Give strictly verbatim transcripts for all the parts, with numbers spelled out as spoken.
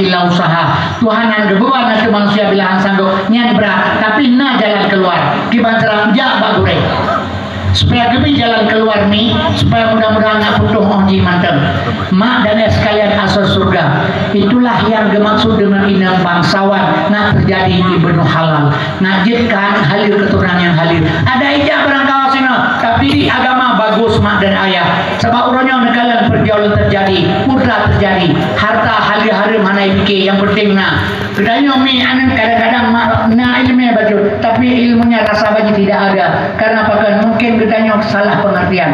la usaha. Tuhan hana geubeuban ateueh manusia bila hana sanggob, nyan brat, tapi na jalan keuluar. Kiban cara jak bak gurée. Supaya geubri jalan keuluar mi, supaya mudah-mudahan na putôh óh jih mantong. Mak dan ayah sekalian asoe syeuruga, itulah nyang geumaksud deungon inong bangsawan na teujadi ibnu halal. Na jeuet kan haleue keuturonan nyang haleue. Ada ijak barangkawa sinoe, tapi di agama bagus mak dan ayah. Sabab uroe nyoe neukalon pergaulan teujadi, putra teujadi, harta haleue-haleue hana ipike, nyang penting na. Geutanyoe mi aneuk kadang-kadang ma-, na ileumé bacut, tapi ilmunya rasa bacut tidak ada. Karena apa kan? Mungkin geutanyoe salah pengertian.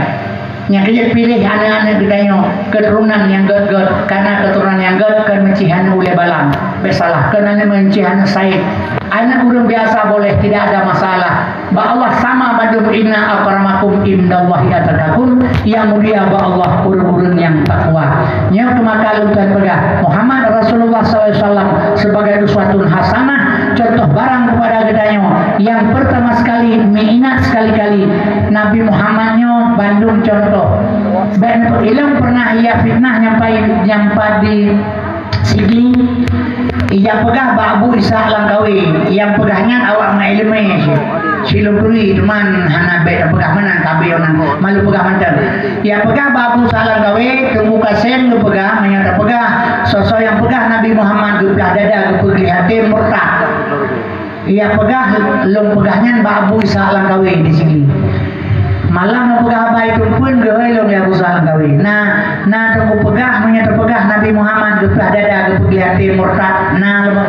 Nyang keu jeuet piléh aneuk-aneuk geutanyoe keuturonan nyang gét-gét, karena keuturonan nyang gét kon meucih aneuk ulée balang. Bèk salah, kon aneuk meucih aneuk saét. Aneuk ureueng biasa boleh, tidak ada masalah. Bak Allah sama bandum, inna akramakum indallahi atqakum, nyang mulia bak Allah ureueng-ureueng nyang takwa. Nyoe keuh maka lôn tuan peugah, Muhammad Rasulullah sallallahu alaihi wasallam sebagai uswatun hasanah, contoh barang kepada geutanyoe. Nyang pertama sekali, meuingat sekali-kali, Nabi Muhammad nyoe bandum contoh. Bèk neupeu-, ilôn pernah ia fitnah nyampai, nyampai di Sigli, ijak peugah bak Abu Ishaq Langkawi, nyang peugah nyan awak ngon ileumé. Silôn turi, teuma hana bèk tapeugah meunan, ka abéh nyan malu peugah mantong. Nyang peugah bak Abu Ishaq Langkawi, Teungku Kasem geupeugah, meunyoe tapeugah, soe-soe nyang peugah Nabi Muhammad geuplah dada, geupeugleh até, murtad. Nyang peugah, lôn peugah nyan bak Abu Ishaq Langkawi di sini. Malam lôn peugah haba itu pun geuhôi lôn di Abu Ishaq Langkawi. Na, na teungku peugah, meunyoe tapeugah Nabi Muhammad geuplah dada, geupeugleh até, murtad. Na lôn